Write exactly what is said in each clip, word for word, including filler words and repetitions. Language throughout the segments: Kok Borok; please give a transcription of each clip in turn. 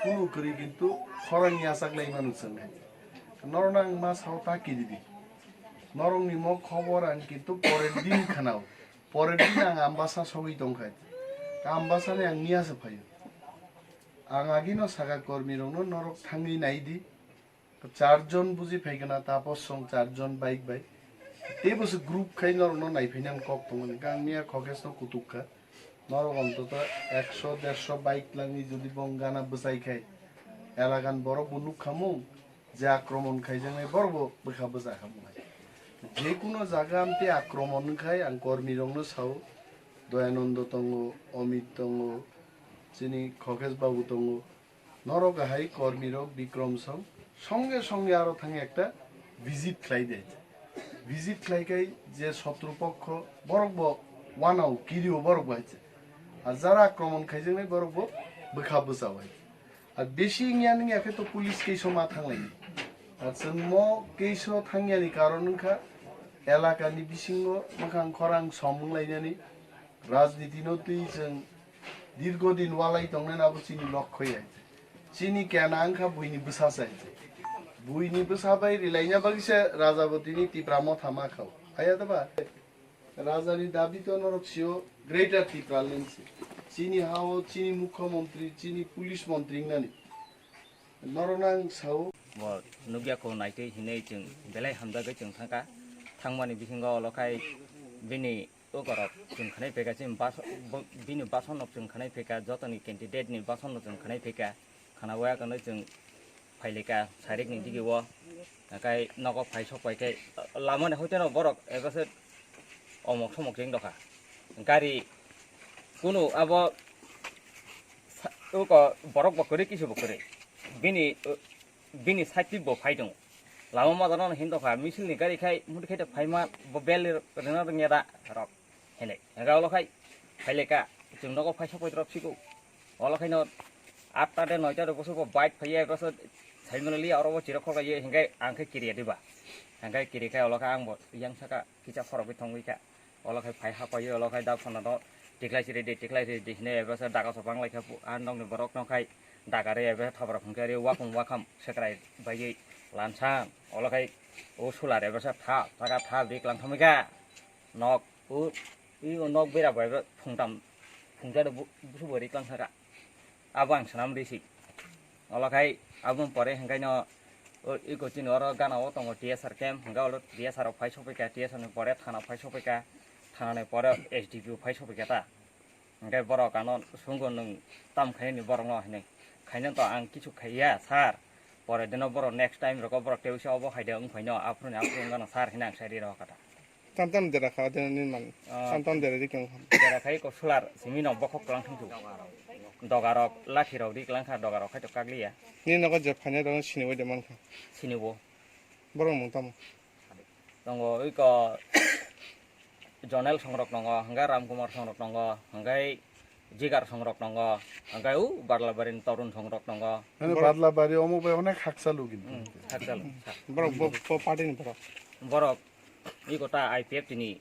Kunu kwrwi kintu khorang yachak lai manu chwng hai. Norokno ang ma sao ta kiri di. Norokni mo khobor ang kintu porer din khanao. Porer din ang Ambasa sogwi tong khai. Ambasa ni ang miya se phaio. Ang agino saka kormi rokno norok thangwi nai di. Char jon buji phaikana Tapas song char jon bike bai. Tei bo se group khai norokno nai phainani kok tongo. Ang miya Khokesno kutuk kha. Norok ontoto ekso derso bike langwi jodi bong gana bwchai khai, elakan borok bo nuk khamung je akromon khaijaknai borok bo bwkha bwcha khamung hai. Je kuno jaga amtwi akromon wngkhai ang kormi rokno sao, Doyanando tongo, Omit tongo, chini Khokes babu tongo, norok hai kormi rok Bikrom song songe songe aro thang ekta visit khlai de. Visit khlai kai je sotru pokho borok bo wanao kirio borok bo hai. Ar jara akromon khaijaknai borok bo bwkha bwchao hai. Ar besi wngya wngya khe to police case o ma thanglaini. Ar chwng mo case o thangyani karon wngkha elakani bisingo mwkhang khorang som wnglainani, rajniti no twi chwng dirgo din walai tongnani abo chini lokho ya. Chini kena wngkha buini bwsa chai. Buini bwsa bai rilaina bagwi se Rajabotini Tipra motha ma khao. Haya da ba? Rajani dabi to norok sio Greater Tipraland se. Chini hao chini mukhyamantri, chini police mantri wngnani. Norok nang sao. Bo nukya ko naitwi hinwi chwng belai hamjagwi chwng thangkha. Thangmani bisingo olo khai bini ukorok chwng khanai phaikha, chini bas-, bo-, bini basonno chwng khanai phaikha, jotoni candidate ni basonno chwng khanai phaikha. Khana waya kano chwng phailika sairikni digio, hwnkhe nogo phai sok paikhe lamani hoiteno borok ebase omok somok cheng dokha. Gari kunu abo sa-, uko borok bo kwrwi kisu bo kwrwi. Bini, bini side bo phai tongo. Lama majano hin dokha, misil ni gari khai muti khai phaima bo bel rina rwngya da rok. Hinwi hwnkhe olo khai phaileka chwng nogo phai sok paidrop sigo. Olo khaino atta de noita de bosok bo bike phaiya, ebase saimano liya oro bo chirok khok ye hwnkhe ang khe kiriya diba. Hwnkhe kiri khai olo khe ang bo yang saka kisa khorok bi thongwi kha. Olo khai phai ha paio, olo khai dak phano no tiklai siri di, tiklai siri di hinwi ebase daga sopang lai kha. Ang nokni borok no khai daga re ebase thabra phungkhe re wakhum wakham sekrai baiwi lansang. Olo khai o sular ebase tha, taka tha biklang thomwi kha. Nok, o, i o nok bera bai phungtam, phungsa de bu-, busu bo ri tlang saka. Abo ang sanam risi. Olo khai, aboni pore hwnkhe no, o, iko chini oro gana o tongo T S R camp, hwnkhe olo T S R o phai sophaikha, T S R ni pore thana phai sophaikha, thana ni pore S D P o phai sophaikha ta. Hwnkhe borok ano sungo nwng tam khainani borokno hinwi. Khaina to ang kichu khaiya, sir. Pore deno borok next time rogo borok tei usi obo hai de wng phaino, aphuru ni aphuru wng gana sir hinwi ang sai ri rw kha ta. Tam tam dera kha de ni man. Ah. Tam tam dera dik wng kha. Dera khai ko sular simi no bokhok tlang thang thu. Doga rok, lathi rok dik lang kha, doga rok khai to kak liya. Ni nogo je phainai rok sini bo de man kha. Sini bo. Borok mung tamo. Tongo, oi ko Jonel songrok tongo, hwnkhe Ramkumar songrok tongo, hwnkhe Jigar songrok tongo, hwnkhe u Barlabari ni Torun songrok tongo. Hwnkhe Barlabari omo bai onek haksa lugi. Hmm, haksa lu. Borok bo, bo party ni borok. Borok, iko ta I P F T ni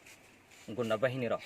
gunda bahini rok.